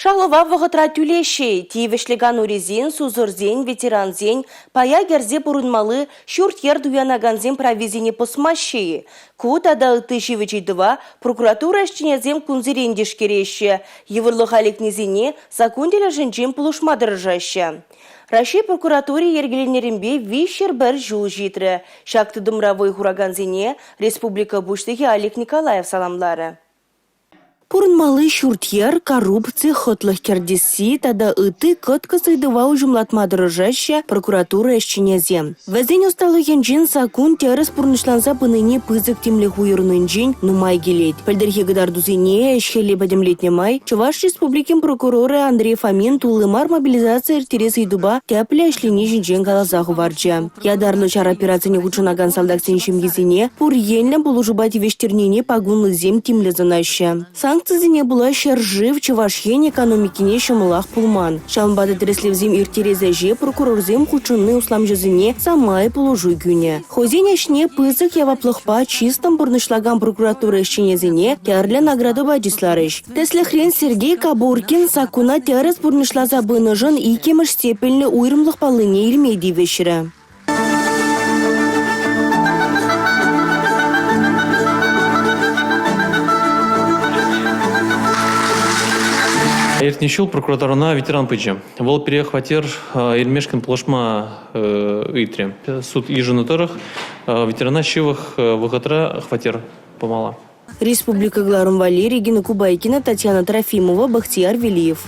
Шалӑва вӑхӑтра тӳлеҫҫӗ-и? Тивӗҫлӗ канурисен, сусӑрсен, ветерансен, пая кӗрсе пурӑнмалли ҫурт-йӗр туянакансен прависене пӑсмаҫҫӗ-и? Ку тата ытти ҫивӗч ыйтӑва прокуратура ӗҫченӗсем кунсерен тишкереҫҫӗ, йывӑрлӑха лекнисене саккун тӗлӗшӗнчен пулӑшма тӑрӑшаҫҫӗ. Раҫҫей прокуратури йӗркеленнӗренпе 301 ҫул ҫитрӗ. Ҫак тытӑмра вӑй хуракансене республика Пуҫлӑхӗ Олег Николаев саламларӗ. Пурӑнмалли ҫурт-йӗр, коррупци, хӑтлӑх кӗртесси тата ытти кӑткӑс ыйтӑва уҫӑмлатма тӑрӑшаҫҫӗ прокуратура ӗҫченӗсем. Вӗсен ӑсталӑхӗнчен саккун тӗрӗс пурнӑҫланса пынине пысӑк тимлӗх уйӑрнинчен нумай килет. Пӗлтӗрхи кӑтартусене ӗҫ-хӗле пӗтӗмлетнӗ май Чӑваш Республикин прокурорӗ Андрей Фомин тулли мар мобилизаци ирттерес ыйтупа тӗплӗ ӗҫлени ҫинчен каласа хӑварчӗ. Ятарлӑ ҫар операцине хутшӑнакан салтаксен ҫемйисене пур енлӗн пулӑшупа тивӗҫтернине пакунлисем тимлӗ сӑнаҫҫӗ. Санкцисене пула ҫӗршыв Чӑваш Ен экономикине ҫӑмӑлах пулман. Ҫавӑнпа та тӗрӗслевсем ирттерес ӗҫе прокурорсем хутшӑнни усламҫӑсене самай пулӑшу кӳнӗ. Хӑйсен ӗҫне пысӑк яваплӑхпа чыслӑн пурнӑҫлакан прокуратура ӗҫченӗсене тӗрлӗ наградӑпа чысларӗҫ. Тӗслӗхрен, Сергей Кабуркин саккуна тӗрӗс пурнӑҫласа пынӑшӑн иккӗмӗш степеньлӗ уйрӑмлӑх паллине илме тивӗҫрӗ. Иртнӗ ҫул прокуратурӑна ветеран пычӗ. Вӑл пире хваттер илмешкӗн пулӑшма ыйтрӗ. Суд йышӑннӑ тӑрӑх ветерана ҫывӑх вӑхӑтра хваттер памалла. Республика кӑларӑм валли Регина Кубайкина, Татьяна Трофимова, Бахтияр Велиев.